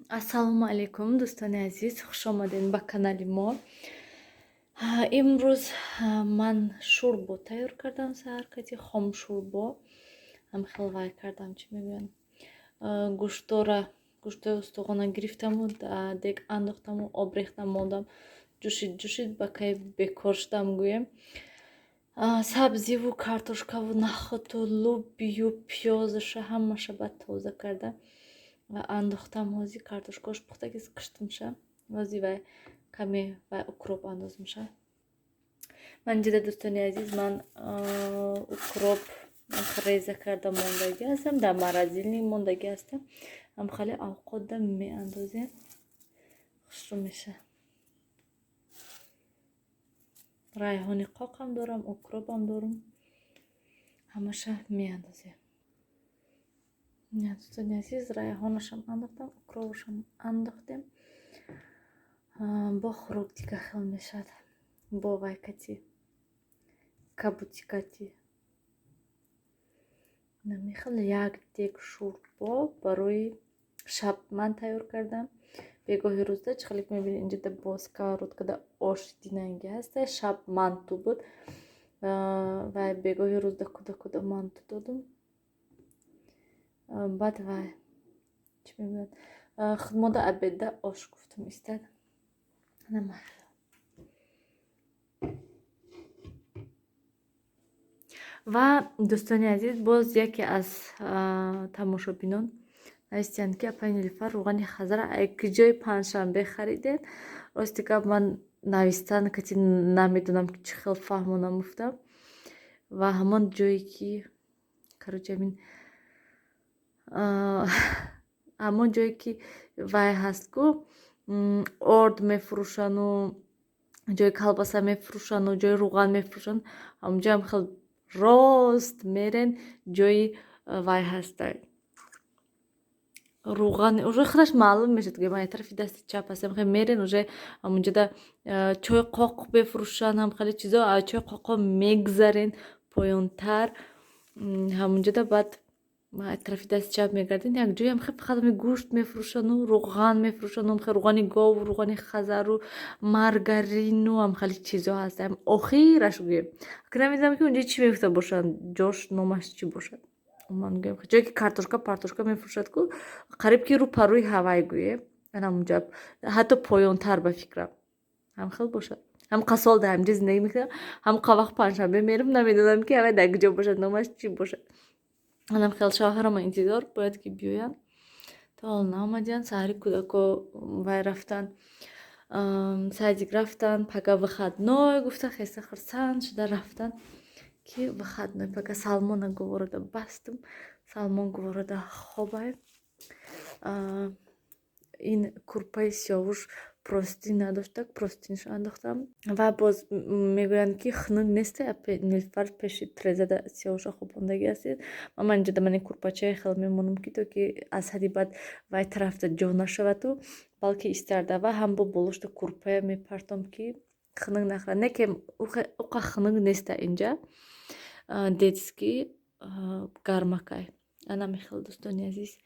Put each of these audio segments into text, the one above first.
Ассалому алайкум, дӯстони азиз, хушомадед ба канали мо. Имрӯз ман шӯрбо тайёр кардам саҳар кати, хомшӯрбо. Ҳам хел вай кардам, чӣ мегӯянд, гӯштора, гӯштои устухона гирифтаму дег андохтаму об рехтам, мондам, ҷӯшид, ҷӯшид, ба кай бекор шудам гӯем. Сабзиву картошкаву нахӯту лубию пиёзаша ҳамаша баъд тоза карда андохтам. Ҳози картошкаош пухтагист, киштимша. Ҳози вай каме вай укроп андозимша. Ман инҷода, дӯстони азиз, ман укроп реза карда мондагӣ ҳастам, дар морозильник мондагӣ ҳастам. Ҳам хеле авқотда меандозем, хушрӯ меша. Райҳони қоқам дорам, укропам дорам, ҳамаша меандозем. Дӯстони азиз, райҳонашам андохтам, укропашам андохтем. Бо хӯрок дига хел мешавад, бо вайкати кабутикати намехел. Як дег шӯрбо барои шаб ман тайёр кардам. Бегоҳи рӯзда чӣ хеле ки мебинед, инҷода боз сковородкада ош динанги ҳаста. Шаб манту буд ва бегоҳи рӯзда куда-куда манту додум. Баъд вай чӣ мегӯянд, худмода обедда ош гуфтум истад. Ва дӯстони азиз, боз яке аз тамошобинон навистиянд, ки апаи Нилуфар, рӯғани хазара куҷои панҷшанбе харидед? Рости гап, ман навистан кати намедонам, ки чӣ хел фаҳмонам гуфтам. Ва ҳамон ҷое ки, короче, ҳамин ҳамон ҷое ки вай ҳаст ку, орд мефурӯшану ҷои колбаса мефурӯшану ҷои рӯған мефурӯшанд, ҳамонҷоам хел рост мерен, ҷои вай ҳаста, рӯған уже худаш маълум мешуд, ки ман тарафи дасти чап ҳастам. Хел мерен, уже ҳамонҷода чойи қоқ мефурӯшанд, ҳам хеле чизо. Чойи қоқо мегзарен поёнтар, ҳамонҷода баъд тарафи дасти чап мегарден, як ҷоям хел фақат ҳами гӯшт мефурӯшану рӯған мефурӯшану хел рӯғани гову рӯғани хазару маргарину ҳам хеле чизо ҳаста. Охираш гӯем, ки намедонам, ки онҷо чӣ мегуфта бошанд, ҷош номаш чӣ бошад. Ман гӯем, ҷое ки картошка партошка мефурӯшад ку, қариб ки рӯ па рӯи ҳавай гӯем, ҳамонҷо ҳатто поёнтар ба фикрам ҳам хел бошад. Ҳам қасол дар ҳамҷо зиндагӣ мекунам, ҳам вақт панҷшанбе мерам, намедонам, ки ҳавай дар куҷо бошад, номаш чӣ бошад. Манам хел шавҳарама интизор, бояд ки биёянд, то ҳол наомадиянд. Саҳари кӯдако вай рафтанд, садик рафтанд, пага выходной гуфта хеста хурсанд шуда рафтанд, ки выходной пага. Салмона гуворода бастум, Салмон гуворода хобай. Ин курпаи сиёвуш простин надоштак, простиншо андохтам. Ва боз мегӯянд, ки хунук несте, Нилфар, пеши трезада сиёвуша хобондагӣ ҳастед. Ман инҷода ман ин курпачаи хел мемонам, ки то ки аз ҳадди баъд вай тарафта ҷо нашаваду, балки истарда, ва ҳам бо болошта курпая мепартом, ки хунук нахӯрад. Не ки уқа хунук неста инҷа, детский гармакай. Ана мехел, дӯстони азиз.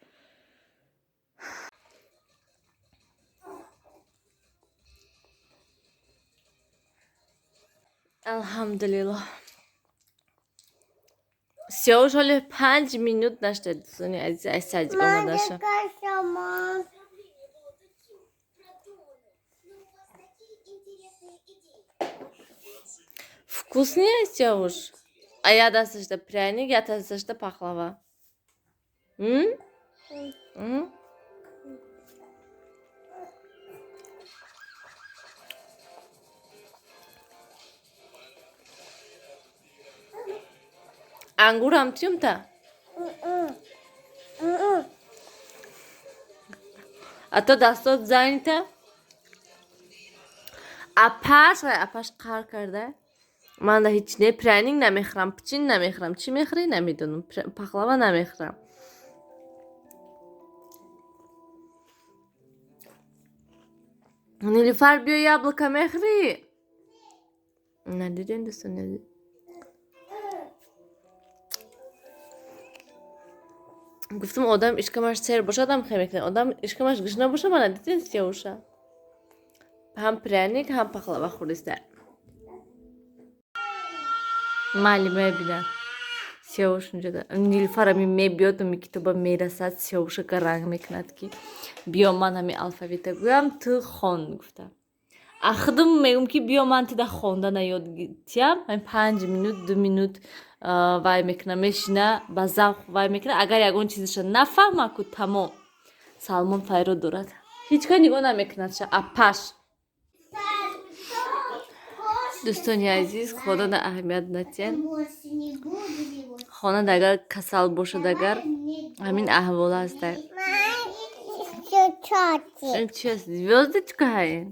Алҳамдулиллоҳ. Сиёвуш ҳоли 5 минут нашта, дӯстони азиз, аз садик омадаша. Вкусный Сиёвуш? А я дасташда пряник, я дасташда пахлава. М? М? Ангурам тюмта? А то дастот занята? Апаш вай апаш қар карда? Ман да ҳеҷ не пряник намехӯрам, пичин намехӯрам. Чӣ мехӯрӣ, намедонам. Пахлава намехӯрам. Нилуфар, биё, яблоко мехӯрӣ? Надидем, дӯстони азиз. Гуфтам, одам ишкамаш сер бошад, ҳам хе мекунад, одам ишкамаш гушна боша. Мана, дидин, Сиявуша ҳам пряник, ҳам пахлава хӯрдиста. Маълима бинад, Сиявуш унҷода. Нилуфар ами мебиёд, ами китоба мерасад, Сиявуша гаранг мекунад, ки биё, ман ҳами алфавита гӯям, ту хон, гуфта. Ахдум мегӯм, ки биё, ман тида хондана ёд тиям. Ҳамин 5 минут, 2 минут вай мекуна, мешина, ба завқ вай мекуна. Агар ягон чизаша нафаҳма ку, тамом, Салмон файрод дорад, ҳеҷ кас нигоҳ намекунад ша апаш. Дӯстони азиз, хонада аҳамият натиҳед. Хонада агар касал бошад, агар ҳамин аҳвола аста. Чи аст? Звёздочка ҳаин.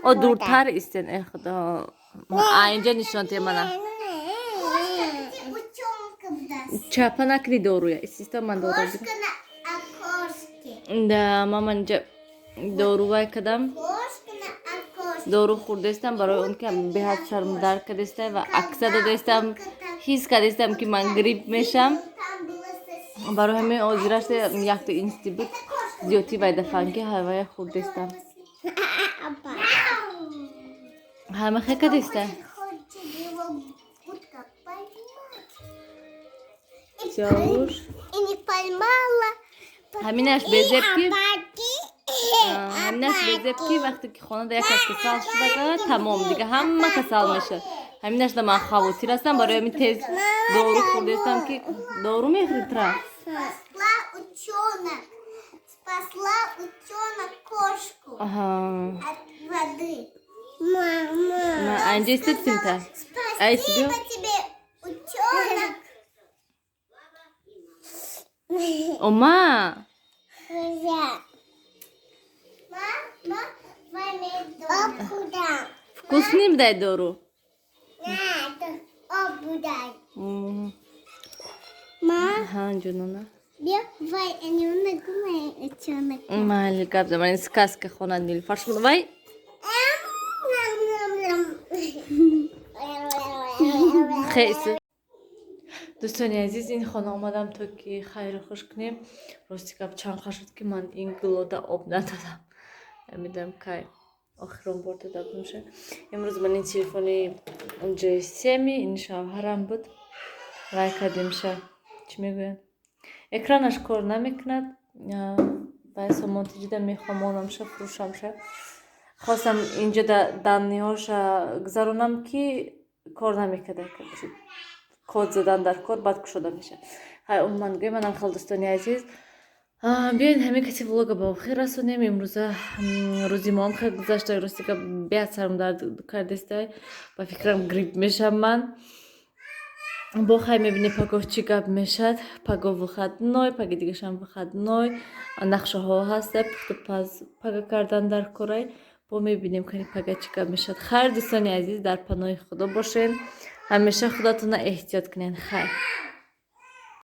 О, дуртар истен. Э, худо, а инҷа нишон тия мана. Чапа накунӣ доруя истиста, ман дору. Да, ман инҷа дору вай кардам, дору хӯрдаистам барои он ки беҳад сармдард кардастам ва акса додаистам, ҳис кардастам, ки ман грипп мешам. Барои ҳамин озирашта якто институт зиёдтӣ вайдафанги ҳавая хӯрдаистам. Ҳама хе кардиста. Сиёвуш ҳаминаш безеб ки, ҳаминаш безеб ки вақте ки хонада як кас касал шуда, тамом, дига ҳама касал мешавад. Ҳаминаш да ман хавотир ҳастам, барои ҳамин тез дору хӯрдаистам, ки дору мехӯри тра. Спасла утенок кошку от воды. Мама. Анҷа истедсимта. Спасибо тебе, утенок. Ома. Мама, помидор. Вкусный дай дору. Обудай. Ма. Ҷонона. Майли, гап замани сказка хонад Нилуфар. Вай. Хейс. Дӯстони азиз, ин хона омадам, то ки хайру хуш кунем. Рости гап, чанд қа шуд, ки ман ин гулода об надодам. Намедонам, кай охирон бор дода будамша. Имрӯз ман ин телефони ҷсеми ин шавҳарам буд, вай кардемша, чӣ мегӯянд, экранаш кор намекунад. Вай сомонтиҷида мехоҳам, фурӯшамша. Хостам инҷо данные ҳоша гузаронам, ки кор намекарда, код задан дар кор, баъд кушода мешавад. Ҳай, умуман гӯем, манам хел. Дӯстони азиз, биёед, ҳамин каси влога ба охир расонем. Имрӯза рӯзи моам хел гузашта. Рости гап, беҳад сарам дард кардестай, ба фикрам, грипп мешавам ман. Бо хай, мебинем, пагоҳ чӣ гап мешад. Пагоҳ выходной, паги дигашам выходной, нақшаҳо ҳаста, пухту паз пага кардан дар корай. Бо мебинем, кани пага чӣ гап мешавад. Хайр, дӯстони азиз, дар паноҳи Худо бошед, ҳамеша худатонро эҳтиёт кунед. Хайр.